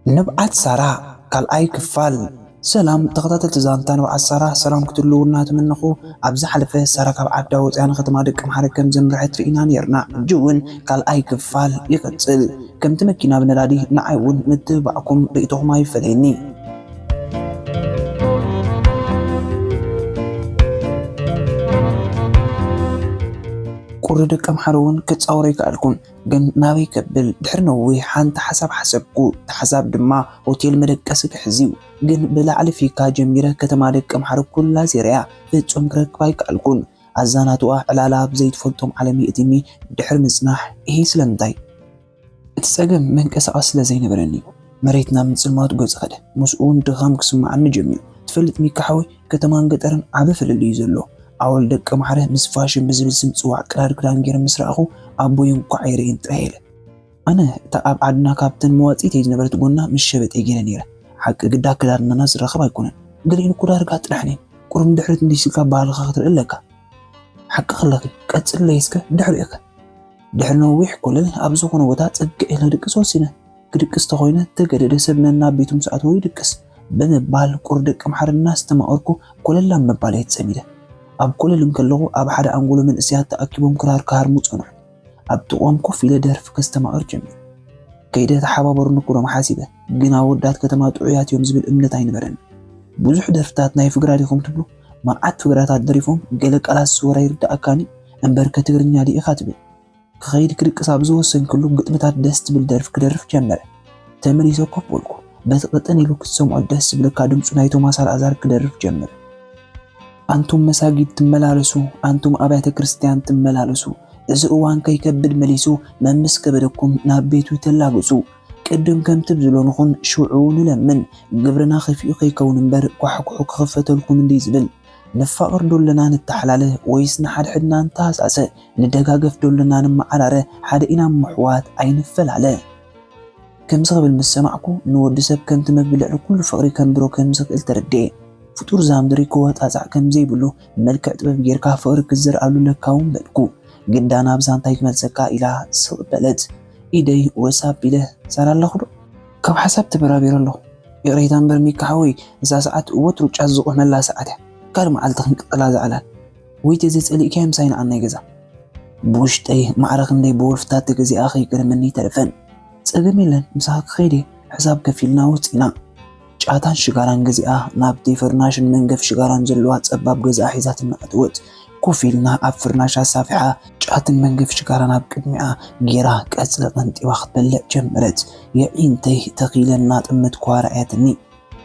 ንብዓት ሳራ ካልኣይ ክፋል። ሰላም ተኸታተልቲ ዛንታ ንብዓት ሳራ፣ ሰላም ክትህልውና ትምንኹ። ኣብ ዝሓለፈ ሳራ ካብ ዓዳ ወፅያ ንከተማ ደቀምሓረ ከም ዘምርሐት ርኢና ነይርና። ሕጂ እውን ካልኣይ ክፋል ይቕፅል። ከምቲ መኪና ብነዳዲ ንዓይ እውን ምትብባዕኩም ርእይቶኹም ኣይፈለየኒ። ቁሪ ደቀምሓረ እውን ክፃወሮ ኣይከኣልኩን። ግን ናበይ ከብል ድሕሪ ነዊሕ ሓንቲ ሓሳብ ሓሰብኩ። እቲ ሓሳብ ድማ ሆቴል መደቀሲ ክሕዝ እዩ። ግን ብላዕሊ ፊካ ጀሚረ ከተማ ደቀምሓረ ኩላ ዜረያ ፍጹም ክረክባ ኣይከኣልኩን። ኣዛናትዋ ዕላላ ኣብ ዘይትፈልጦም ዓለም የእቲኒ ድሕሪ ምጽናሕ። ይሄ ስለምንታይ? እቲ ጸገም መንቀሳቐሲ ስለ ዘይነበረኒ እዩ። መሬት ናብ ምጽልማቱ ገጹ ከደ። ምስኡ እውን ድኻም ክስምዓኒ ጀሚሩ። ትፈልጥ ሚካ ሓወይ፣ ከተማን ገጠርን ዓቢ ፍልልይ እዩ ዘሎ። ኣወል ደቀምሓረ ምስ ፋሽን ብዝብል ስም ጽዋዕ ቅዳድ ክዳን ገይረ ምስ ረኣኹ ኣቦይ እንኳዕ ኣይርእየን ጥራይ ኢለ። ኣነ እታ ኣብ ዓድና ካብተን መዋጽኢተይ ዝነበረት ጎና ምስ ሸበጠይ ገይረ ነይረ። ሓቂ ግዳ ኣከዳድናና ዝራኸብ ኣይኮነን። ገሊኡን እኮ ዳርጋ ጥራሕ ነን። ቁሩብ ንድሕሪት እንዲስ ኢልካ ባህልኻ ክትርኢ ኣለካ። ሓቂ ከለኺ ቀጽለይ እስከ ድሕሪኡ ከ። ድሕሪ ነዊሕ ኮለል ኣብ ዝኾነ ቦታ ጽግዕ ኢለ ድቅስ ወሲነ። ክድቅስ ተኾይነ ተገደደ ሰብ ነናብ ቤቱ ምስ ኣተወ ይድቅስ ብምባል ቁሪ ደቀምሓረ እናስተማቐርኩ ኮለል ኣብ ምባል እየ ተጸሚደ። ኣብ ኮለል እንከለኹ ኣብ ሓደ ኣንጎሎ መንእሰያት ተኣኪቦም ክራር ክሃርሙ ጸንሑ። ኣብ ጥቕኦም ኮፍ ኢለ ደርፊ ከስተማቕር ጀሚረ። ከይደ ተሓባበሩኒ ክብሎም ሓሲበ፣ ግን ኣወዳት ከተማ ጥዑያት እዮም ዝብል እምነት ኣይነበረኒ። ብዙሕ ደርፍታት ናይ ፍግራ ዲኹም ትብሉ? መዓት ፍግራታት ደሪፎም፣ ገለ ቃላት ስወር ኣይርድኣካን እዩ፣ እምበርከ ትግርኛ ድዩ ኢኻ ትብል። ክኸይድ ክድቅስ ኣብ ዝወሰንክሉ ግጥምታት ደስ ትብል ደርፊ ክደርፍ ጀመረ። ተመሊሰ ኮፍ በልኩ። በቲ ቅጥን ኢሉ ክትሰምዖ ደስ ዝብለካ ድምፁ ናይ ቶማስ ኣልኣዛር ክደርፍ ጀመረ። ኣንቱም መሳጊድ ትመላለሱ፣ ኣንቱም ኣብያተ ክርስቲያን ትመላለሱ፣ እዚ እዋን ከይከብድ መሊሱ መምስ ከበደኩም ናብ ቤቱ ተላገሱ። ቅድም ከም ትብዝሎ ንኹን ሽዑ ንለምን፣ ግብርና ከፊኡ ከይከውን እምበር ኳሕኩሑ ክኽፈተልኩም እንድዩ ዝብል። ንፋቐር ዶ ኣለና ንተሓላለ ወይስ ንሓድሕድና ንተሃሳሰ? ንደጋገፍ ዶ ኣለና ንመዓራረ? ሓደ ኢና እሞ ኣሕዋት ኣይንፈላለ። ከምዚ ክብል ምስ ሰማዕኩ ንወዲ ሰብ ከምቲ መግቢ ልዕሊ ኩሉ ፍቕሪ ከንብሮ ከም ዝኽእል ተረድኤ። ፍጡር እዛ ምድሪ ክወጣጻዕ ከም ዘይብሉ መልክዕ ጥበብ ጌርካ ፍቕሪ ክትዘርኣሉ ለካ እውን በልኩ። ግዳ ናብዛ እንታይ ክመልሰካ ኢላ ስቕ በለት። ኢደይ ወስ ኣቢለ ሳላ ኣለኹ ዶ? ካብ ሓሳብ ተበራቢረ ኣለኹ። ይቕሬታ እምበር ሚካ ሓወይ፣ እዛ ሰዓት ወትሩ ጫት ዝቑመላ ሰዓት እያ። ካልእ መዓልቲ ክንቅጽላ እዛ ዕላል። ወይ ተዘይጸሊእካዮ ምሳይ ንዓናይ ገዛ። ብውሽጠይ ማዕረ ክንደይ ብወልፍታት ተገዚኣ ከይገረመኒ ኣይተረፈን። ጸገም የለን፣ ምሳኺ ክኸይድ እየ፣ ሕሳብ ከፊልና ወጺና። ጫታን ሽጋራን ገዚኣ ናብቲ ፍርናሽን መንገፍ ሽጋራን ዘለዋ ጸባብ ገዛኣ ሒዛትና ኣተወት። ኮፍ ኢልና ኣብ ፍርናሽ ኣሳፊሓ ጫትን መንገፍ ሽጋራን ኣብ ቅድሚኣ ጌራ ቀጽሊ ቀንጢባ ክትበልዕ ጀመረት። የዒንተይ ተኺለ እናጠመትኩዋ ረኣያትኒ።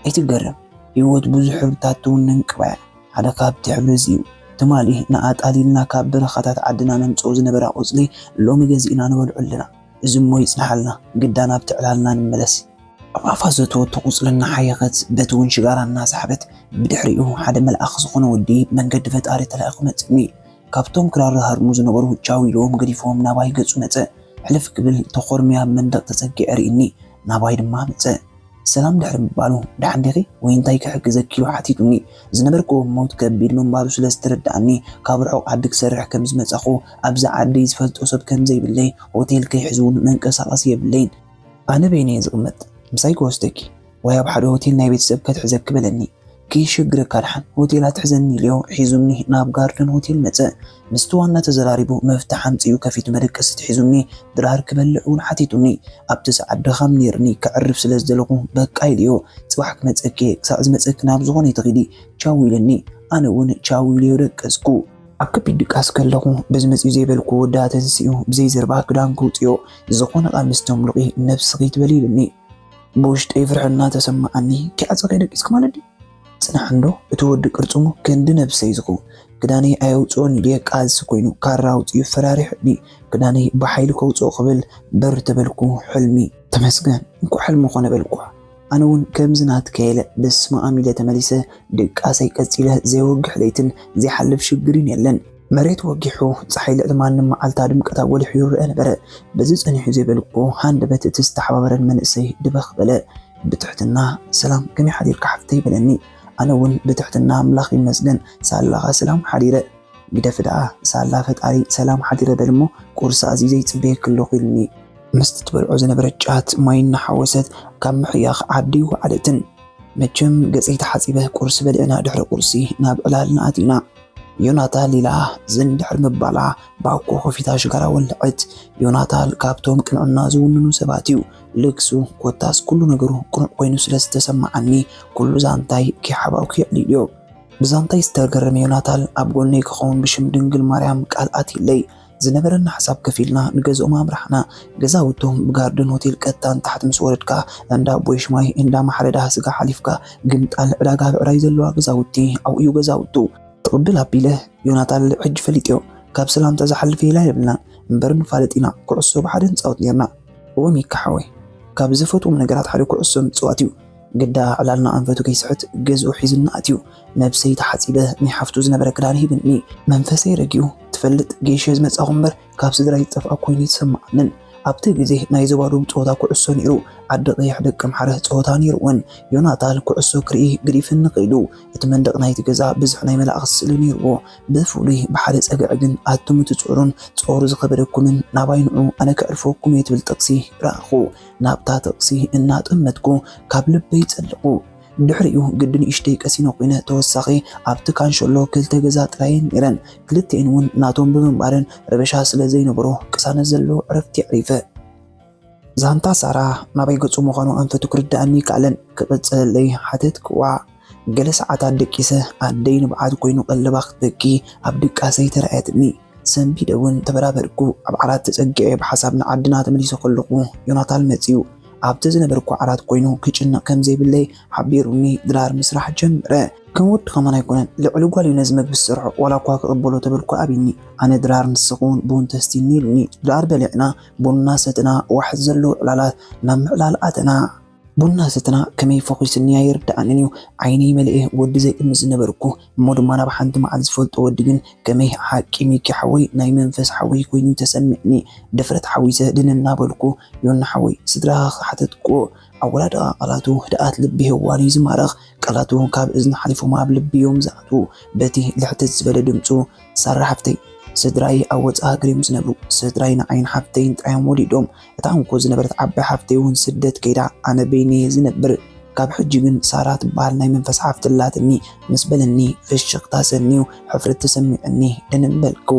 ኣይትገረም፣ ህይወት ብዙሕ ሕብርታት ትውንን ቅባያ። ሓደ ካብቲ ሕብሪ እዚ እዩ። ትማሊ ንኣጣሊልና ካብ በረኻታት ዓድና ነምጽኦ ዝነበራ ቆጽሊ ሎሚ ገዚእና ንበልዖ ኣለና። እዚ እሞ ይጽንሓልና፣ ግዳ ናብቲ ዕላልና ንመለስ። ኣብ ኣፋ ዘእተወቶ ቁጽሊ እናሓየኸት በቲ እውን ሽጋራ እናሰሓበት፣ ብድሕሪኡ ሓደ መልኣኽ ዝኾነ ወዲ መንገዲ ፈጣሪ ተላኢኹ መጽእኒ። ካብቶም ክራር ዝሃርሙ ዝነበሩ ቻው ኢልዎም ገዲፍዎም ናባይ ገጹ መጸ። ሕልፍ ክብል ተኾርምየ ኣብ መንደቕ ተጸጊዐ ርእኒ፣ ናባይ ድማ መጸ። ሰላም ድሕሪ ምባሉ፣ ደሓን ዲኺ ወይ እንታይ ክሕግዘኪ ኢሉ ሓቲቱኒ። ዝነበርክዎ ሞት ከቢድ ምንባሩ ስለ ዝተረድኣኒ፣ ካብ ርሑቕ ዓዲ ክሰርሕ ከም ዝመጻኹ፣ ኣብዚ ዓዲ ዝፈልጦ ሰብ ከም ዘይብለይ፣ ሆቴል ከይሕዝ እውን መንቀሳቐሲ የብለይን። ኣነ በይነይ እየ ዝቕመጥ፣ ምሳይ ክወስደኪ ወይ ኣብ ሓደ ሆቴል ናይ ቤተሰብ ከትሕዘኪ በለኒ። ከይሸግረካ ደሓን ሆቴል ኣትሕዘኒ ኢለዮ ሒዙኒ ናብ ጋርደን ሆቴል መጸ። ምስቲ ዋና ተዘራሪቡ መፍትሕ ኣምጺኡ ከፊቱ መደቀሲ ኣትሒዙኒ ድራር ክበልዕ እውን ሓቲቱኒ። ኣብቲ ሰዓት ድኻም ነይርኒ ከዕርፍ ስለ ዝደለኹ በቃ ኢለዮ። ጽባሕ ክመጸኪ እየ፣ ክሳዕ ዝመጸኪ ናብ ዝኾነ ኣይትኺዲ ቻው ኢለኒ። ኣነ እውን ቻው ኢለዮ ደቀስኩ። ኣብ ከቢድ ድቃስ ከለኹ በዚ መጺኡ ዘይበልኩ ወዲ ኣተንሲኡ ብዘይ ዘረባ ክዳን ከውጽኦ ዝኾነ ቃል ምስ ተምሉቒ ነብስኺ ትበሊ ኢሉኒ። ብውሽጠይ ፍርሒ እናተሰማዓኒ፣ ኪዓፀ ከይደቂስኪ ማለት ድዩ? ፅናሕ እንዶ፣ እቲ ወዲ ቅርፅሙ ክንዲ ነብሰይ ዝኸውን። ክዳነይ ኣየውፅኦን ኢለ ቃልሲ ኮይኑ ካራ ኣውፂኡ ፈራሪሑኒ። ክዳነይ ብሓይሊ ከውፅኦ ክብል በር ተበልኩ። ሕልሚ ተመስገን፣ እንኳ ሕልሚ ኮነ በልኩ። ኣነ እውን ከምዚ ናትካ ኢለ በስመ ኣም ኢለ ተመሊሰ ድቃሰይ ቀፂለ። ዘይወግሕ ለይትን ዘይሓልፍ ሽግርን የለን። መሬት ወጊሑ፣ ፀሓይ ልዕሊ ማንም መዓልታ ድምቀታ ጎሊሑ ይረአ ነበረ። በዚ ጸኒሑ ዘይበልኩ ሃንደበት እቲ ዝተሓባበረን መንእሰይ ድበኽ በለ። ብትሕትና፣ "ሰላም፣ ከመይ ሓዲርካ ሓፍተይ?" በለኒ። ኣነ እውን ብትሕትና፣ "ኣምላኽ ይመስገን፣ ሳላኻ ሰላም ሓዲረ?" ግደፍ ደኣ፣ ሳላ ፈጣሪ ሰላም ሓዲረ በል እሞ፣ ቁርሲ ኣዚዘ ይጽበየኪ ኣለኹ ኢሉኒ። ምስቲ ትበልዖ ዝነበረት ጫት ማይ እናሓወሰት ካብ ምሕያኽ ዓዲ ይወዓለትን። መቸም ገጸይ ተሓጺበ ቁርሲ በሊዕና ድሕሪ ቁርሲ ናብ ዕላልና ኣቲና። ዮናታል ኢላ ዝን ድሕሪ ምባላ ባኮ ከፊታ ሽጋራ ወልዐት። ዮናታል ካብቶም ቅንዕና ዝውንኑ ሰባት እዩ። ልግሱ ኮታስ ኩሉ ነገሩ ቅኑዕ ኮይኑ ስለ ዝተሰማዓኒ ኩሉ ዛንታይ ከይሓባእኩ የዕሊልዮ። ብዛንታይ ዝተገረመ ዮናታል ኣብ ጎነይ ክኸውን ብሽም ድንግል ማርያም ቃል ኣትይለይ። ዝነበረና ሓሳብ ከፊልና ንገዝኦም ኣምራሕና። ገዛውቶም ብጋርደን ሆቴል ቀጥታ ንታሕቲ ምስ ወረድካ እንዳ ቦይሽማይ እንዳ ማሕረዳ ስጋ ሓሊፍካ ግምጣል ዕዳጋ ብዕራይ ዘለዋ ገዛውቲ ኣብኡ እዩ ገዛውቱ። ትቕብል ኣቢለ ዮናታል ሕጂ ፈሊጥዮ። ካብ ሰላምታ ዝሓልፍ ኢላ የብልና እምበር ንፋለጥ ኢና። ኩዕሶ ብሓደ ንጻወት ኔርና። እወ ሚካ ሓወይ፣ ካብ ዝፈትዎም ነገራት ሓደ ኩዕሶ ምጽዋት እዩ። ግዳ ዕላልና ኣንፈቱ ከይስሕት ገዝኡ ሒዝና ኣትዩ። ነብሰይ ተሓጺበ ናይ ሓፍቱ ዝነበረ ክዳን ሂብኒ። መንፈሰይ ረጊኡ። ትፈልጥ ገይሸ ዝመጻኹ እምበር ካብ ስድራይ ዝጠፍኣ ኮይኑ ይሰማዓንን። ኣብቲ ግዜ ናይ ዞባ ደቡብ ጸወታ ኩዕሶ ነይሩ። ዓዲ ቀይሕ ደቂ ኣምሓረ ጸወታ ነይርወን። ዮናታል ኩዕሶ ክርኢ ግዲፍኒ ከይዱ። እቲ መንደቕ ናይቲ ገዛ ብዙሕ ናይ መላእኽቲ ስእሊ ነይርዎ። ብፍሉይ ብሓደ ጸግዒ ግን ኣቱም ትጽዕሩን ጾሩ ዝኸበደኩምን ናባይ ንዑ ኣነ ከዕርፈኩም እየ ትብል ጥቕሲ ረኣኹ። ናብታ ጥቕሲ እናጠመትኩ ካብ ልበይ ጸለኹ። ድሕሪኡ ግዲ ንእሽተይ ቀሲነ ኮይነ ተወሳኺ ኣብቲ ካንሸሎ ክልተ ገዛ ጥራየን ነይረን። ክልቲኤን እውን ናቶም ብምንባረን ረበሻ ስለ ዘይነበሮ ቅሳነት ዘለዎ ዕረፍቲ የዕሪፈ። ዛንታ ሳራ ናበይ ገጹ ምዃኑ ኣንፈቱ ክርድኣኒ ይከኣለን። ክቕጽለለይ ሓተትክዋ። ገለ ሰዓታት ደቂሰ ኣደይ ንብዓት ኮይኑ ቀለባ ክትበኪ ኣብ ድቃሰይ ተራእየትኒ። ሰንቢደ እውን ተበራበርኩ። ኣብ ዓራት ተጸጊዐ ብሓሳብ ንዓድና ተመሊሰ ከለኹ ዮናታል መጺኡ። ኣብቲ ዝነበርኩ ዓራት ኮይኑ ክጭነቕ ከም ዘይብለይ ሓቢሩኒ ድራር ምስራሕ ጀመረ። ከም ወዲ ከማን ኣይኮነን፣ ልዕሊ ጓል እዩ ነዚ መግቢ ዝሰርሖ፣ ዋላ እኳ ክቕበሎ ተበልኩ ኣቢኒ። ኣነ ድራር ንስኺ እውን ቡን ተስቲኒ ኢሉኒ። ድራር በሊዕና፣ ቡንና ሰትና፣ ዋሕስ ዘለዎ ዕላላት ናብ ምዕላል ኣተና። ቡና ሰትና ከመይ ፈኺሱኒ ኣይርድኣንን እዩ። ዓይነይ መሊኤ ወዲ ዘይጥምት ዝነበርኩ፣ እሞ ድማ ናብ ሓንቲ መዓልቲ ዝፈልጦ ወዲ ግን ከመይ ሓቂ ሚኪ ሓወይ ናይ መንፈስ ሓወይ ኮይኑ ተሰሚዕኒ። ድፍረት ሓዊሰ ድን እናበልኩ ዮና ሓወይ ስድራኻ ሓተትክዎ። ኣወዳድቓ ቃላቱ ህድኣት ልቢ ሄዋን እዩ ዝማርኽ። ቃላቱ ካብ እዝኒ ሓሊፎም ኣብ ልቢ እዮም ዝኣትዉ። በቲ ልሕትት ዝበለ ድምፁ ሳራ ሓፍተይ፣ ስድራይ ኣብ ወፃኢ ሃገር እዮም ዝነብሩ። ስድራይ ንዓይን ሓፍተይን ጥራይ እዮም ወሊዶም። እታ እንኮ ዝነበረት ዓባይ ሓፍተይ እውን ስደት ከይዳ ኣነ በይነይ እየ ዝነብር። ካብ ሕጂ ግን ሳራ ትበሃል ናይ መንፈስ ሓፍቲ ኣላትኒ ምስ በለኒ ፍሽኽታ ሰንዩ ሕፍረት ተሰሚዑኒ ድንን በልኩ።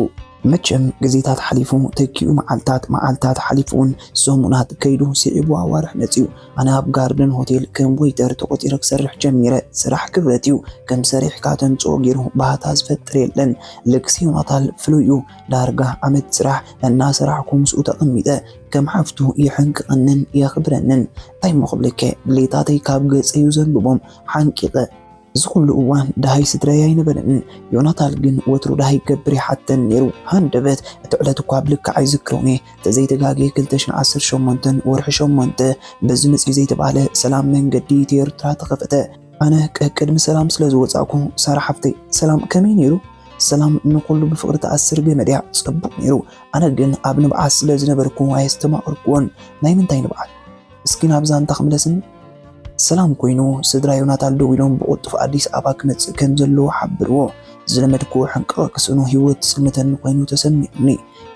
መቸም ግዜታት ሓሊፉ ተኪኡ መዓልታት፣ መዓልታት ሓሊፉ እውን ሰሙናት ከይዱ ስዒቡ ኣዋርሕ መጺኡ። ኣነ ኣብ ጋርደን ሆቴል ከም ዌይተር ተቖጺረ ክሰርሕ ጀሚረ። ስራሕ ክብረት እዩ። ከም ሰሪሕካ ተምጽኦ ገይሩ ባህታ ዝፈጥር የለን። ልግሲ ዮናታል ፍሉይ እዩ። ዳርጋ ዓመት ስራሕ እናሰራሕኩ ምስኡ ተቐሚጠ ከም ሓፍቱ የሕንቅቐንን የኽብረንን። እንታይ እሞ ክብለከ፣ ድሌታተይ ካብ ገጸይ እዩ ዘንብቦም። ሓንቂቐ። እዚ ኩሉ እዋን ደሃይ ስድራይ ኣይነበረንን። ዮናታል ግን ወትሩ ደሃይ ክገብር ይሓተን ነይሩ። ሃንደበት እቲ ዕለት እኳ ብልክዕ ኣይዝክሮን እየ። ተዘይተጋግየ ክልተ ሽሕን ዓሰርተ ሸሞንተን ወርሒ ሸሞንተ በዚ መጽዩ ዘይተባህለ ሰላም መንገዲ ኢትዮ ኤርትራ ተኸፈተ። ኣነ ቀቅድሚ ሰላም ስለ ዝወጻእኩ፣ ሳራ ሓፍተይ፣ ሰላም ከመይ ነይሩ? ሰላም ንኹሉ ብፍቕሪ ትኣስር ገመድ እያ። ጽቡቕ ነይሩ። ኣነ ግን ኣብ ንብዓት ስለ ዝነበርኩ ኣየስተማቐርኩዎን። ናይ ምንታይ ንብዓት? እስኪ ናብ ዛንታ ክምለስን። ሰላም ኮይኑ፣ ስድራ ዮናታል ደዊሎም ብቕልጡፍ ኣዲስ ኣበባ ክመጽእ ከም ዘለዎ ሓብርዎ። ዝለመድክዎ ሕንቅቕ ክስእኑ ህይወት ትጽልምተኒ ኮይኑ ተሰሚዑኒ።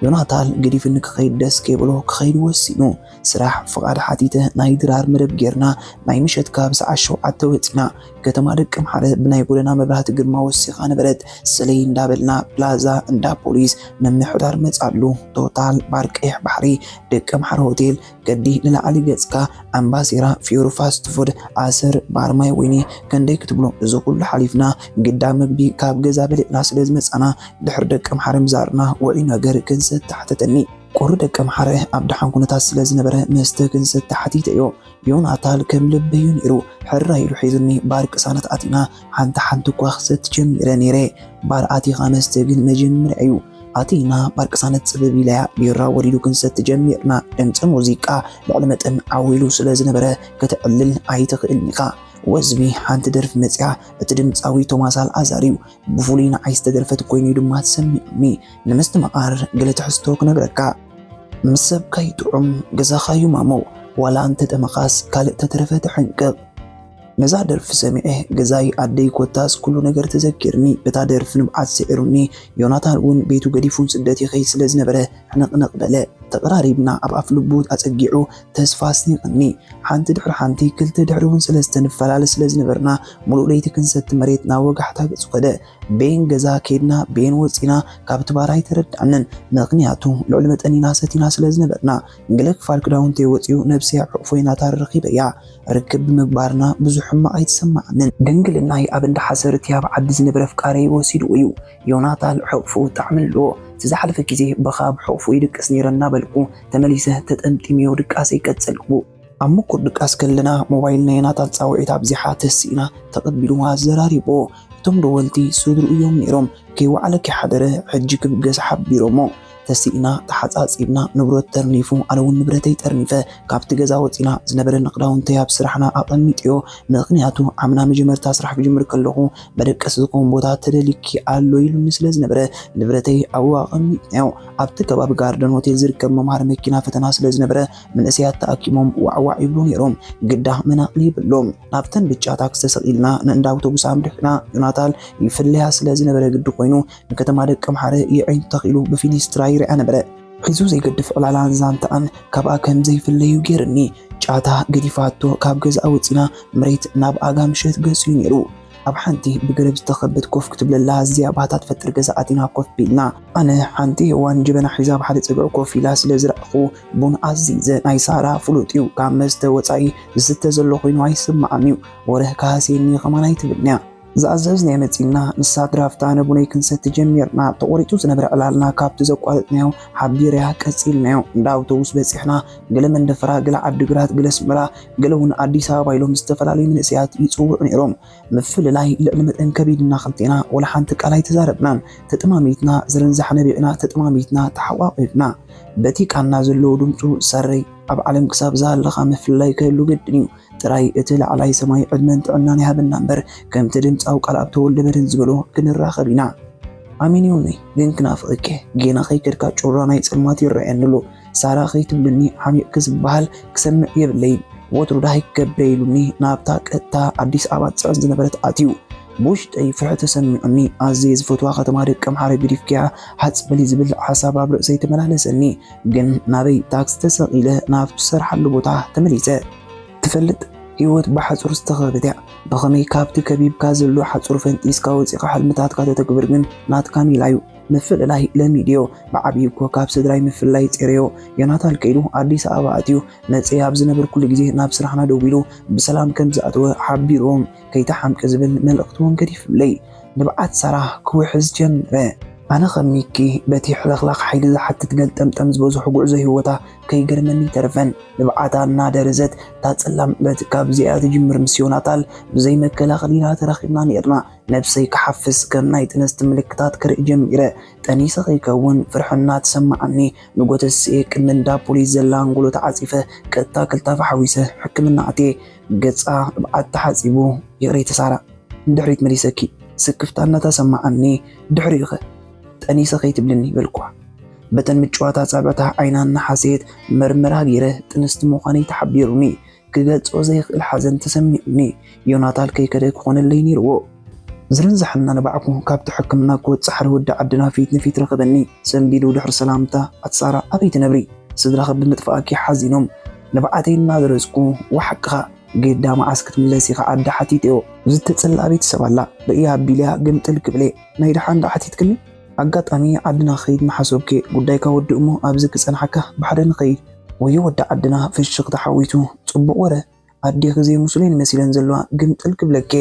ዮናታል ገዲፍኒ ክኸይድ ደስ ከይብሎ ክኸይድ ወሲኑ። ስራሕ ፍቓድ ሓቲተ ናይ ድራር መደብ ጌርና ናይ ምሸት ካብ ሰዓት ሸውዓተ ወጺና። ከተማ ደቂ ኣምሓረ ብናይ ጎደና መብራህቲ ግርማ ወሲኻ ነበረት። ሰለይ እንዳበልና ፕላዛ እንዳ ፖሊስ ምምሕዳር መጻሉ፣ ቶታል፣ ባር ቀይሕ ባሕሪ፣ ደቂ ኣምሓረ ሆቴል፣ ገዲ ንላዕሊ ገጽካ፣ ኣምባሴራ፣ ፊዮሪ ፋስት ፉድ፣ ኣሰር፣ ባር ማይ ወይኒ፣ ክንደይ ክትብሎ። እዚ ኩሉ ሓሊፍና ግዳ መግቢ ካብ ገዛ በሊዕና ስለ ዝመጻና ድሕሪ ደቂ ኣምሓረ ምዛርና ውዑይ ነገር ክንሰቲ ሓተተኒ። ቁሪ ደቂ ኣምሓረ ኣብ ደሓን ኩነታት ስለ ዝነበረ መስተ ክንሰቲ ሓቲተዮ። ዮናታል ከም ልበይ እዩ ነይሩ። ሕራይ ኢሉ ሒዙኒ ባር ቅሳነት ኣቲና ሓንቲ ሓንቲ እኳ ክሰቲ ጀሚረ ነይረ። ባር ኣቲኻ መስተ ግን መጀመርያ እዩ። ኣቲና ባር ቅሳነት ጽብብ ኢላያ ቢራ ወሪዱ ክንሰቲ ጀሚርና። ድምጺ ሙዚቃ ልዕሊ መጠን ዓው ኢሉ ስለ ዝነበረ ከተዕልል ኣይትኽእልን ኢኻ። ወዝቢ ሓንቲ ደርፊ መጽያ፣ እቲ ድምጻዊ ቶማስ ኣልኣዛር እዩ። ብፍሉይ ንዓይ ዝተደርፈት ኮይኑ ድማ ተሰሚዑኒ። ንምስትምቓር ገለ ትሕዝቶ ክነግረካ። ምስ ሰብካ ይጥዑም፣ ገዛኻ ይማሞ፣ ዋላ እንተጠመኻስ ካልእ ተተረፈ ተሐንቅቕ። ነዛ ደርፊ ሰሚዐ ገዛይ ኣደይ ኮታስ ኩሉ ነገር ተዘኪርኒ። በታ ደርፊ ንብዓት ስዒሩኒ። ዮናታን እውን ቤቱ ገዲፉን ስደት ይኸይድ ስለ ዝነበረ ሕንቕንቕ በለ። ተቐራሪብና ኣብ ኣፍ ልቡ ኣጸጊዑ ተስፋ ኣስኒቕኒ። ሓንቲ ድሕሪ ሓንቲ ክልተ ድሕሪ እውን ሰለስተ ንፈላለ ስለ ዝነበርና ሙሉእ ለይቲ ክንሰቲ መሬት ናብ ወጋሕታ ገጹ ከደ። ቤን ገዛ ኬድና ቤን ወጺና ካብቲ ባር ኣይተረዳኣንን። ምኽንያቱ ልዕሊ መጠን ኢና ሰቲና ስለ ዝነበርና። ገለ ክፋል ክዳውንተይ ወጺኡ ነብሰይ ኣብ ሕቑፎ ዮናታን ረኺበያ። ርክብ ብምግባርና ብዙሕ ሕማቕ ኣይተሰማዓንን። ድንግልናይ ኣብ እንዳ ሓሰር እቲ ኣብ ዓዲ ዝነበረ ኣፍቃሪይ ወሲድዎ እዩ። ዮናታን ሕቕፍኡ ጣዕሚ ኣለዎ። እቲ ዝሓለፈ ግዜ ብኻ ኣብ ሕቕፍኡ ይድቅስ ነይረ እናበልኩ ተመሊሰ ተጠምጢመዮ ድቃሰይ ቀጸልኩ። ኣብ ምቁር ድቃስ ከለና ሞባይል ናይ ዮናታን ጻውዒት ኣብዚሓ ተሲእና ተቐቢሉ ኣዘራሪቦ። እቶም ደወልቲ ስድርኡ እዮም ነይሮም። ከይወዓለ ከይሓደረ ሕጂ ክብገስ ሓቢሮሞ። ተሲእና ተሓጻጺብና ንብረት ተርኒፉ ኣነ እውን ንብረተይ ጠርኒፈ ካብቲ ገዛ ወጺና ዝነበረኒ ክዳውንተይ ኣብ ስራሕና ኣቐሚጥዮ። ምኽንያቱ ዓምና መጀመርታ ስራሕ ክጅምር ከለኹ መደቀሲ ዝኸውን ቦታ ተደሊኪ ኣሎ ኢሉኒ ስለ ዝነበረ ንብረተይ ኣብኡ ኣቐሚጥናዮ። ኣብቲ ከባቢ ጋርደን ሆቴል ዝርከብ መምሃሪ መኪና ፈተና ስለ ዝነበረ መንእሰያት ተኣኪቦም ዋዕዋዕ ይብሉ ነይሮም። ግዳ መናቕሊ የብሎም። ናብተን ብጫ ታክሲ ተሰቒልና ንእንዳ ኣውቶቡስ ኣምሪሕና። ዮናታን ይፍለያ ስለ ዝነበረ ግዲ ኮይኑ ንከተማ ደቀምሓረ የዒንቱ ተኺሉ ብፊሊስትራ ይርኣ ነበረ። ሒዙ ዘይገድፍ ዕላላን ዛንታኣን ካብኣ ከም ዘይፍለዩ ገይርኒ። ጫታ ገዲፋቶ ካብ ገዛኣ ወጺና መሬት ናብ ኣጋ ምሸት ገጹ እዩ ነይሩ። ኣብ ሓንቲ ብገረብ ዝተኸበት ኮፍ ክትብለላ ኣዝያ ባህታ ትፈጥር ገዛ ኣቲና ኮፍ ቢልና። ኣነ ሓንቲ ሄዋን ጀበና ሒዛ ኣብ ሓደ ጸግዒ ኮፍ ኢላ ስለ ዝረኣኹ ቡን ኣዚዘ። ናይ ሳራ ፍሉጥ እዩ፣ ካብ መስተ ወጻኢ ዝስተ ዘሎ ኮይኑ ኣይስምዓን እዩ። ወረ ክሃስየኒ ከማን ኣይትብልንያ። ዝኣዘዝናዮ መጺና፣ ንሳ ድራፍት ኣነ ቡነይ ክንሰቲ ጀሚርና። ተቖሪጹ ዝነበረ ዕላልና ካብቲ ዘቋረጽናዮ ሓቢርያ ቀጺልናዮ። እንዳ ኣውቶቡስ በጺሕና፣ ገለ መንደፈራ፣ ገለ ዓዲግራት፣ ገለ ኣስመራ፣ ገለ እውን ኣዲስ ኣበባ ኢሎም ዝተፈላለዩ መንእሰያት ይጽውዑ ነይሮም። ምፍልላይ ልዕሊ መጠን ከቢድና ክልቴና ወላ ሓንቲ ቃል ኣይተዛረብናን። ተጠማሚትና ዝርንዛሕ ነቢዕና፣ ተጠማሚትና ተሓቋቒፍና። በቲ ቃና ዘለዎ ድምፁ ሰረይ ኣብ ዓለም ክሳብ ዝሃለኻ ምፍልላይ ክህሉ ግድን እዩ። ጥራይ እቲ ላዕላይ ሰማይ ዕድመን ጥዕናን ይሃበና እምበር ከምቲ ድምፃዊ ቃልኣብ ተወልደ መድህን ዝበሎ ክንራኸብ ኢና። ኣሜን ይሁንኒ፣ ግን ክናፍቐኪ ጌና ከይከድካ ጩራ ናይ ጸልማት ይረኣየኒ ኣሎ። ሳራ ከይትብልኒ ሓሚቕኪ ዝበሃል ክሰምዕ የብለይን። ወትሩ ደሃይ ክገብረ ኢሉኒ ናብታ ቀጥታ ኣዲስ ኣበባ ትጽዕን ዝነበረት ኣትዩ። ብውሽጠይ ፍርሒ ተሰሚዑኒ። ኣዝየ ዝፈትዋ ከተማ ደቀምሓረ ገዲፍክያ ሃጽ በሊ ዝብል ሓሳብ ኣብ ርእሰይ ተመላለሰኒ። ግን ናበይ ታክሲ ተሰቒለ ናብቲ ዝሰርሓሉ ቦታ ተመሊሰ። ትፈልጥ፣ ህይወት ብሓጹር ዝተኸበበት እያ። ብኸመይ ካብቲ ከቢብካ ዘሎ ሓጹር ፈንጢስካ ወጺኻ ሕልምታትካ ተተግብር ግን ናትካ ሜላ እዩ። ምፍልላይ ለሚድዮ። ብዓብዪ እኮ ካብ ስድራይ ምፍልላይ ጸይረዮ። ዮናታን ከይዱ ኣዲስ ኣበባ ኣትዩ። መጺኤ ኣብ ዝነበርኩሉ ግዜ ናብ ስራሕና ደዊሉ ብሰላም ከም ዝኣተወ ሓቢርዎም። ከይትሓምቂ ዝብል መልእኽቲ እውን ገዲፉለይ። ንብዓት ሳራ ክውሕዝ ጀመረ። ኣነ ከም ሚኪ በቲ ሕልኽላኽ ሓይሊ ዝሓትት ገልጠምጠም ዝበዝሖ ጉዕዞ ህይወታ ከይገርመኒ ኣይተረፈን። ንብዓታ እናደረዘት፣ እታ ጸላም ዕለት ካብዚኣ ትጅምር። ምስ ዮናታን ብዘይ መከላኸሊ ኢና ተራኺብና ነይርና። ነብሰይ ክሓፍስ፣ ከም ናይ ጥንስቲ ምልክታት ክርኢ ጀሚረ። ጠኒሰ ከይከውን ፍርሒ እናተሰማዓኒ፣ ንጎተስኤ ቅድሚ እንዳ ፖሊስ ዘላ ኣንጎሎ ተዓጺፈ፣ ቀጥታ ክልታፍ ሓዊሰ ሕክምና ኣትየ። ገጻ ብዓት ተሓጺቡ፣ ይቕሬታ ሳራ፣ ንድሕሪት መሊሰኪ። ስክፍታ እናተሰማዓኒ፣ ድሕሪኡኸ? ጠኒሰ ከይትብልኒ በልኩዋ። በተን ምጭዋት ኣጻብዕታ ዓይና እናሓሰየት መርመራ ገይረ ጥንስቲ ምዃነይ ተሓቢሩኒ። ክገልጾ ዘይኽእል ሓዘን ተሰሚዑኒ። ዮናታን ከይከደ ክኾነለይ ነይርዎ። ዝርንዛሕና ንባዕኩ ካብቲ ሕክምና ክወጽእ ሓደ ወዲ ዓድና ፊት ንፊት ረኸበኒ። ሰንቢዱ ድሕሪ ሰላምታ፣ ኣቲ ሳራ፣ ኣበይ ትነብሪ? ስድራኺ ብምጥፋእኪ ሓዚኖም። ንብዓተይ እናደረዝኩ፣ ዋሓቅኻ፣ ጌዳ መዓስ ክትምለስ ኢኻ ዓዲ ሓቲተዮ። ዝተጸልኣ ቤተሰብ ኣላ፣ ርእያ ኣቢለያ ግምጥል ክብለ። ናይ ደሓን ደኣ ሓቲትክኒ? ኣጋጣሚ ዓድና ክኸይድ ምሓሰብኩ። ጉዳይካ ወዲ እሞ ኣብዚ ክጸንሓካ ብሓደ ንኸይድ። ወዮ ወዲ ዓድና ፍሽኽታ ሓዊሱ፣ ጽቡቕ ወረ። ኣዴኺ ዘይመስሉኒ መሲለን ዘለዋ ግምጥል ክብለኪ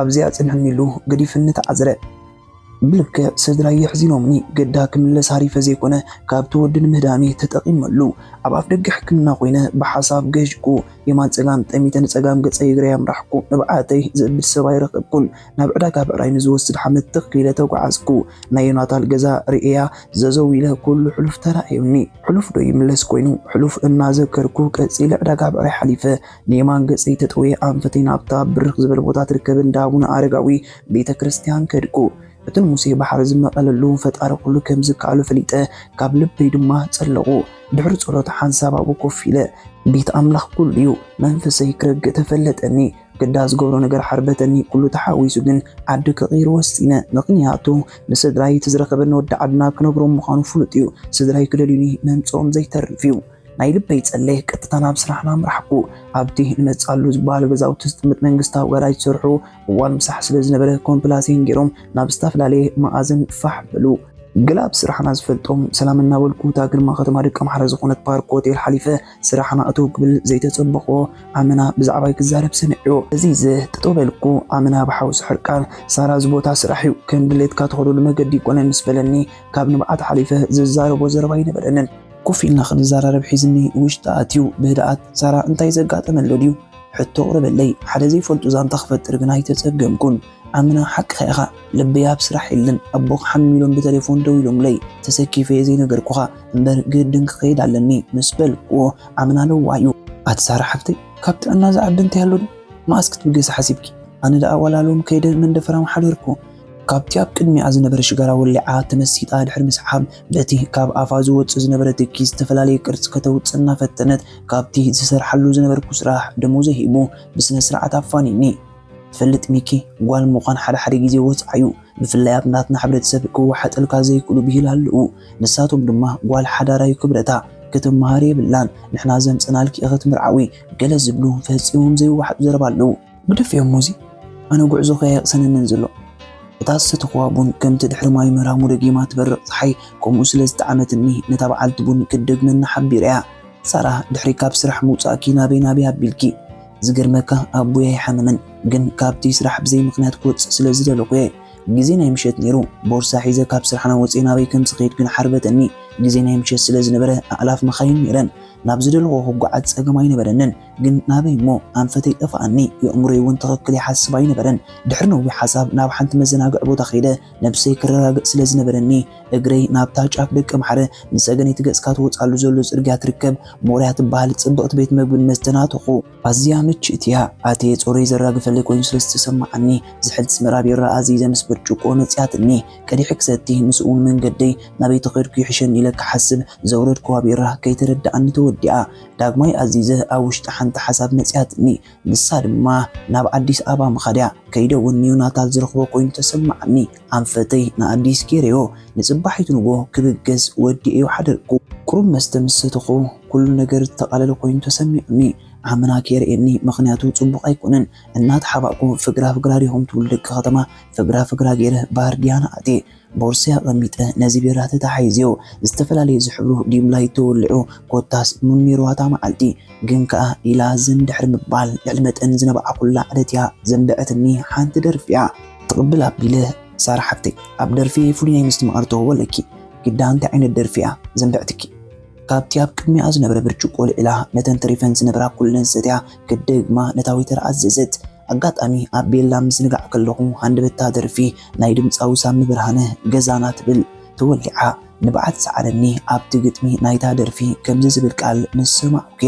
ኣብዚኣ ጽንሕኒ ኢሉ ገዲፍኒ ተዓዝረ። ብልክዕ ስድራይ የሕዚኖምኒ። ገዳ ክምለስ ሃሪፈ ዘይኮነ፣ ካብቲ ወዲ ንምህዳመይ ተጠቒመሉ። ኣብ ኣፍደገ ሕክምና ኮይነ ብሓሳብ ገሽኩ። የማን ጸጋም ጠሚተ ንጸጋም ገጸይ እግረይ ኣምራሕኩ። ንብዓተይ ዝእብድ ሰብ ኣይረኸብኩን። ናብ ዕዳጋ ብዕራይ ንዝወስድ ሓመድ ትኽ ኢለ ተጓዓዝኩ። ናይ ዮናታን ገዛ ርእየያ ዘዘው ኢለ ኩሉ ሕሉፍ ተራእዩኒ። ሕሉፍ ዶ ይምለስ ኮይኑ? ሕሉፍ እናዘከርኩ ቀጺለ ዕዳጋ ብዕራይ ሓሊፈ ንየማን ገጸይ ተጠውየ ኣንፈተይ ናብታ ብርኽ ዝበለ ቦታ ትርከብ እንዳ ኣቡነ ኣረጋዊ ቤተ ክርስቲያን ከድኩ። እቲ ንሙሴ ባሕሪ ዝመቐለሉ ፈጣሪ ኩሉ ከም ዝከኣሎ ፈሊጠ፣ ካብ ልበይ ድማ ጸለቑ። ድሕሪ ጸሎት ሓንሳብ ኣብኡ ኮፍ ኢለ፣ ቤት ኣምላኽ ኩሉ እዩ፣ መንፈሰይ ክረግእ ተፈለጠኒ። ግዳ ዝገብሮ ነገር ሓርበተኒ፣ ኩሉ ተሓዊሱ ግን ዓዲ ክቕይር ወሲነ። ምኽንያቱ ንስድራይ እቲ ዝረኸበኒ ወዲ ዓድና ክነብሮም ምዃኑ ፍሉጥ እዩ። ስድራይ ክደልዩኒ መምጽኦም ዘይተርፍ እዩ። ናይ ልበይ ጸለየ ቀጥታ ናብ ስራሕና ኣምራሕኩ። ኣብቲ ንመጽኣሉ ዝበሃል ገዛውቲ ዝጥምት መንግስታዊ ጋራጅ ዝሰርሑ እዋን ምሳሕ ስለ ዝነበረ ኮምፕላሴን ገይሮም ናብ ዝተፈላለየ መኣዝን ፋሕ በሉ። ገለ ኣብ ስራሕና ዝፈልጦም ሰላም እናበልኩ እታ ግርማ ከተማ ደቂ ኣምሓራ ዝኾነት ፓርክ ሆቴል ሓሊፈ ስራሕና እትው ክብል ዘይተጸበኽዎ ኣመና ብዛዕባይ ክዛረብ ሰሚዕዮ። እዚ ዝጥጦበልኩ ኣመና ብሓውሲ ሕርቃን ሳራ እዚ ቦታ ስራሕ እዩ ከም ድሌትካ ትኸደሉ መገዲ ይኮነን ምስ በለኒ ካብ ንብዓት ሓሊፈ ዝዛረቦ ዘረባ ኣይነበረንን። ኮፍ ኢልና ክንዘራረብ ሒዝኒ ውሽጢ ኣትዩ ብህድኣት ሳራ እንታይ ዘጋጠመ ኣሎ ድዩ ሕቶ ኣቕረበለይ። ሓደ ዘይፈልጡ ዛንታ ክፈጥር ግን ኣይተጸገምኩን። ኣመና ሓቅኻ ኢኻ፣ ልበይ ኣብ ስራሕ የለን። ኣቦኻ ሓሚሙ ኢሎም ብተሌፎን ደዊሎምለይ፣ ተሰኪፈ እየ ዘይነገርኩኻ እምበር ግድን ክኸይድ ኣለኒ ምስ በልኩዎ ኣመና ለዋህ እዩ። ኣቲ ሳራ ሓፍተይ፣ ካብ ጥዕና ዝዓቢ እንታይ ኣሎ ድዩ? መኣስ ክትብገሲ ሓሲብኪ? ኣነ ደኣ ዋላ ሎም ከይደ መንደፈራ ምሓደርኩ። ካብቲ ኣብ ቅድሚኣ ዝነበረ ሽጋራ ወሊዓ ተመሲጣ ድሕሪ ምስሓብ በቲ ካብ ኣፋ ዝወጽእ ዝነበረ ትኪ ዝተፈላለየ ቅርጺ ከተውጽእ እናፈተነት ካብቲ ዝሰርሓሉ ዝነበርኩ ስራሕ ደሞዘይ ሂቡ ብስነ ስርዓት ኣፋንዩኒ። ትፈልጥ ሚኪ፣ ጓል ምዃን ሓደ ሓደ ግዜ ወጽዓ እዩ። ብፍላይ ኣብ ናትና ሕብረተሰብ ክወሓጠልካ ዘይክእሉ ብሂል ኣለዉ። ንሳቶም ድማ ጓል ሓዳራዩ ክብረታ ክትመሃር የብላን፣ ንሕና ዘምጸናልኪ ኢኺ ትምርዓዊ ገለ ዝብሉ ፈጺሞም ዘይወሓጡ ዘረባ ኣለዉ። ግደፍዮ እሞ እዚ ኣነ ጉዕዞ ከየቕሰነንን ዘሎ። እታ ዝሰተኹዋ ቡን ከምቲ ድሕሪ ማይ ምራሙ ደጊማ ትበርቕ ጸሓይ ከምኡ ስለ ዝጠዓመትኒ ነታ በዓልቲ ቡን ክትደግመኒ ሓቢረያ። ሳራ ድሕሪ ካብ ስራሕ ምውጻእኪ ናበይ ናበይ ኣቢልኪ? ዝገርመካ ኣቦይ ኣይሓመመን፣ ግን ካብቲ ስራሕ ብዘይ ምኽንያት ክወጽእ ስለ ዝደለኹ እየ። ግዜ ናይ ምሸት ነይሩ። ቦርሳ ሒዘ ካብ ስራሕና ወጺኤ ናበይ ከም ዝኸይድ ግን ሓርበተኒ። ግዜ ናይ ምሸት ስለ ዝነበረ ኣእላፍ መኻይን ነይረን። ናብ ዝደለኹዎ ክጓዓዝ ጸገም ኣይነበረንን። ግን ናበይ እሞ ኣንፈተይ ጠፍኣኒ። የእምሮይ እውን ትኽክል ይሓስብ ኣይነበረን። ድሕሪ ነዊሕ ሓሳብ ናብ ሓንቲ መዘናግዒ ቦታ ከይደ ነብሰይ ክረጋግእ ስለ ዝነበረኒ እግረይ ናብታ ጫፍ ደቂ ኣምሓረ ንሰገነይቲ ገጽካ ትወጻሉ ዘሎ ጽርግያ ትርከብ ሞርያ ትበሃል ጽብቕቲ ቤት መግብን መስተን ኣተኹ። ኣዝያ ምችእቲ እያ። ኣትየ ጾረይ ዘራግፈለይ ኮይኑ ስለ ዝተሰማዓኒ ዝሕል ስመራ ቢራ ኣዚዘ ምስ ብርጭቆ መጽያትኒ። ቀዲሐ ክሰቲ ምስኡ ንመንገደይ ናበይ ተኸድኩ ይሕሸኒ ኢለ ክሓስብ ዘውረድክዋ ቢራ ከይተረድኣኒ ተወዲኣ። ዳግማይ ኣዚዘ ኣብ ውሽጢ ሓንቲ ሓሳብ መጽያትኒ። ንሳ ድማ ናብ ኣዲስ ኣበባ ምኻድያ። ከይደ እውን ንዮናታን ዝረኽቦ ኮይኑ ተሰማዓኒ። ኣንፈተይ ንኣዲስ ገይረዮ። ንጽባሒቱ ንጎ ክብገስ ወዲኤዮ ሓደርኩ። ቁሩብ መስተ ምስ ሰተኹ ኩሉ ነገር ዝተቓለለ ኮይኑ ተሰሚዑኒ። ዓመና ከየርእየኒ፣ ምኽንያቱ ጽቡቕ ኣይኮነን። እናተሓባእኩ ፍግራ ፍግራ ዲኹም ትብሉ ደቂ ከተማ፣ ፍግራ ፍግራ ገይረ ባህር ድያና ኣትየ። ቦርሳይ ኣቐሚጠ ነዚ ቢራ ተታሒዝዮ። ዝተፈላለየ ዝሕብሩ ዲም ላይት ተወሊዑ፣ ኮታስ ኑን ነይርዋ እታ መዓልቲ። ግን ከኣ ኢላ ዝን ድሕሪ ምባል ልዕሊ መጠን ዝነብዓኹላ ዕለት እያ ዘንበዐትኒ ሓንቲ ደርፊ እያ። ትቕብል ኣቢለ፣ ሳራ ሓፍተይ፣ ኣብ ደርፊ ፍሉይ ናይ ምስትምቓር ተውህቦ ኣለኪ። ግዳ እንታይ ዓይነት ደርፊ እያ ዘንበዐትኪ? ካብቲ ኣብ ቅድሚኣ ዝነበረ ብርጭቆ ልዒላ ነተን ተሪፈን ዝነበራ ኩለን ሰትያ ክትደግማ ነታ ወይተር ኣዘዘት። ኣጋጣሚ ኣብ ቤላ ምዝንጋዕ ከለኹ ሃንደበታ ደርፊ ናይ ድምጻዊ ሳሚ ብርሃነ ገዛና ትብል ተወሊዓ ንብዓት ሰዓረኒ። ኣብቲ ግጥሚ ናይታ ደርፊ ከምዚ ዝብል ቃል ምስ ሰማዕኩ፣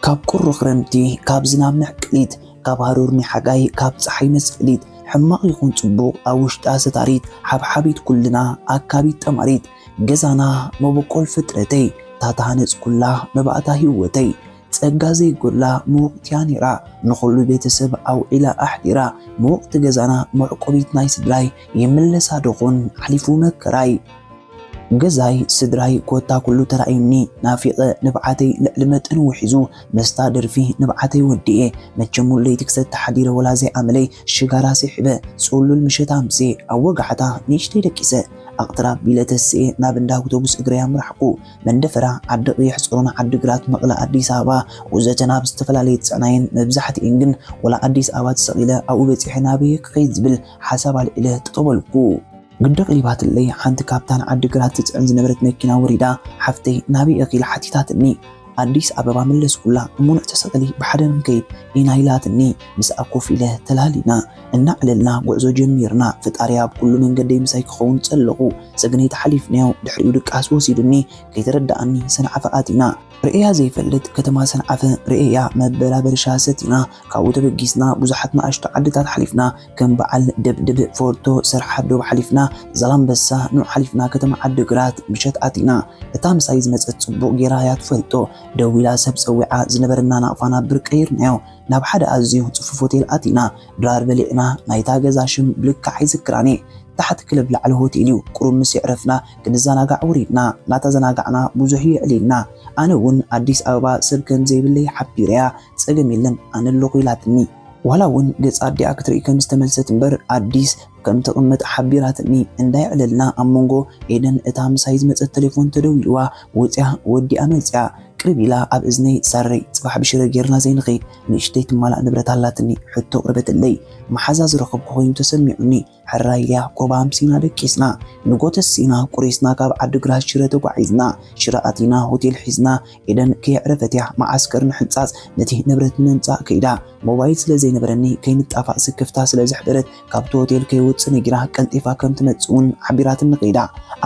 ካብ ቁሪ ክረምቲ፣ ካብ ዝናብ ምዕቅሊት፣ ካብ ሃሩር ንሓጋይ፣ ካብ ጸሓይ መስቀሊት፣ ሕማቕ ይኹን ጽቡቕ ኣብ ውሽጣ ሰታሪት፣ ሓብሓቢት ኩልና ኣካቢት ጠማሪት፣ ገዛና መበቆል ፍጥረተይ፣ ታተሃነጽኩላ መባእታ ህይወተይ፣ ጸጋ ዘይጎድላ ምውቕቲ እያ ነይራ፣ ንኹሉ ቤተሰብ ኣውዒላ ኣሕዲራ፣ ምውቕቲ ገዛና መዕቆቢት ናይ ስድራይ፣ ይምለሳ ዶኾን ሓሊፉ መከራይ። ገዛይ፣ ስድራይ፣ ኮታ ኩሉ ተራእዩኒ፣ ናፊቐ ንብዓተይ ልዕሊ መጠን ውሒዙ፣ ምስታ ደርፊ ንብዓተይ ወዲኤ። መቸም ሙሉ ለይቲ ክሰቲ ሓዲረ ወላ ዘይኣመለይ ሽጋራ ስሒበ፣ ጽሉል ምሸት ኣምስየ፣ ኣብ ወጋሕታ ንእሽተይ ደቂሰ፣ ኣቕትራ ኣቢለ ተስኤ ናብ እንዳ ኣውቶቡስ እግረይ ኣምራሕኩ። መንደፈራ፣ ዓዲ ቅይሕ፣ ጾሮና፣ ዓዲ ግራት፣ መቕለ፣ ኣዲስ ኣበባ፣ ወዘተ ናብ ዝተፈላለየ ዝጽዕናየን መብዛሕትኤን ግን ወላ ኣዲስ ኣበባ ተሰቒለ ኣብኡ በጺሐ ናበየ ክኸይድ ዝብል ሓሳብ ኣልዒለ ጠጠው በልኩ። ግዲ ኣቕሊባትለይ ሓንቲ ካብታ ንዓዲ ግራት ትጽዕን ዝነበረት መኪና ወሪዳ፣ ሓፍተይ ናበይ ኢኺ ኢላ ሓቲታትኒ። ኣዲስ ኣበባ መለስኩላ። እሞ ንዕ ተሰቐሊ ብሓደ ንከይድ ኢና ኢላትኒ። ምስኣ ኮፍ ኢለ ተላሊና። እናዕለልና ጉዕዞ ጀሚርና። ፈጣሪ ኣብ ኩሉ መንገደይ ምሳይ ክኸውን ጸለኹ። ሰገነይቲ ሓሊፍናዮ። ድሕሪኡ ድቃስ ወሲዱኒ። ከይተረድኣኒ ሰንዓፈ ኣቲና። ርእያ ዘይፈልጥ ከተማ ሰንዓፈ ርእያ መበላ በርሻ ሰቲና። ካብኡ ተበጊስና ብዙሓት ንኣሽቱ ዓድታት ሓሊፍና። ከም በዓል ደብድብ፣ ፎርቶ፣ ሰርሓ ዶብ ሓሊፍና። ዛላምበሳ፣ ኑዕ ሓሊፍና ከተማ ዓዲግራት ምሸት ኣቲና። እታ ምሳይ ዝመጸት ጽቡቕ ጌራ እያ ትፈልጦ። ደው ኢላ ሰብ ጸዊዓ። ዝነበረና ናቕፋ ናብ ብር ቀይርናዮ። ናብ ሓደ ኣዝዩ ጽፉፍ ሆቴል ኣቲና። ድራር በሊዕና። ናይታ ገዛ ሽም ብልክዕ ኣይዝክራን እየ። ታሕቲ ክለብ ላዕሊ ሆቴል እዩ። ቁሩብ ምስ የዕረፍና ክንዘናጋዕ ወሪድና። እናተዘናጋዕና ብዙሕ የዕሊልና። ኣነ እውን ኣዲስ ኣበባ ሰብ ከም ዘይብለይ ሓቢረያ። ጸገም የለን ኣነ ኣለኹ ኢላትኒ። ዋላ እውን ገጽ ኣዲኣ ክትርኢ ከም ዝተመልሰት እምበር ኣዲስ ከም ትቕመጥ ሓቢራትኒ። እንዳየዕለልና ኣብ መንጎ ኤደን እታ ምሳይ ዝመጸት ቴሌፎን ተደዊልዋ። ወጽያ ወዲኣ መጽያ። ቅርብ ኢላ ኣብ እዝነይ ሳረይ ጽባሕ ብሽረ ጌርና ዘይንኸይድ ንእሽተይ ትማላእ ንብረት ኣላትኒ ሕቶ ቅርበትለይ። መሓዛ ዝረኸብኩ ኮይኑ ተሰሚዑኒ። ሕራይ ኢልያ ኮባ ኣምሲና ደቂስና። ንጎ ተሲእና ቁሪስና ካብ ዓዲግራት ሽረ ተጓዒዝና። ሽረ ኣቲና ሆቴል ሒዝና። ኤደን ከየዕረፈት እያ መዓስከር ንሕንጻጽ ነቲ ንብረት ንምምጻእ ከይዳ። ሞባይል ስለ ዘይነበረኒ ከይንጣፋእ ስክፍታ ስለ ዘሕደረት ካብቲ ሆቴል ከይወጽእ ነጊራ ቀልጢፋ ከም ትመጽእ እውን ሓቢራትኒ ከይዳ።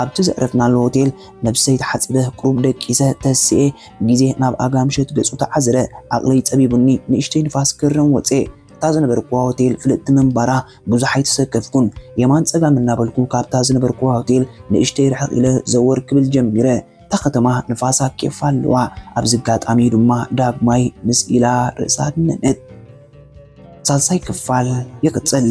ኣብቲ ዘዕረፍናሉ ሆቴል ነብሰይ ተሓጺበ ቁሩብ ደቂሰ ተሲኤ ግዜ ናብ ኣጋ ምሸት ገጹ ተዓዝረ። ዓቕለይ ጸቢቡኒ ንእሽተይ ንፋስ ክረም ወጽኤ። እታ ዝነበርኩዋ ሆቴል ፍልጥቲ ምንባራ ብዙሕ ኣይተሰከፍኩን። የማን ጸጋም እናበልኩ ካብታ ዝነበርኩዋ ሆቴል ንእሽተይ ርሕቕ ኢለ ዘወር ክብል ጀሚረ። እታ ከተማ ንፋሳ ኬፍ ኣለዋ። ኣብዚ ኣጋጣሚ ድማ ዳግማይ ምስ ኢላ ርእሳ ደነነት። ሳልሳይ ክፋል ይቕጽል።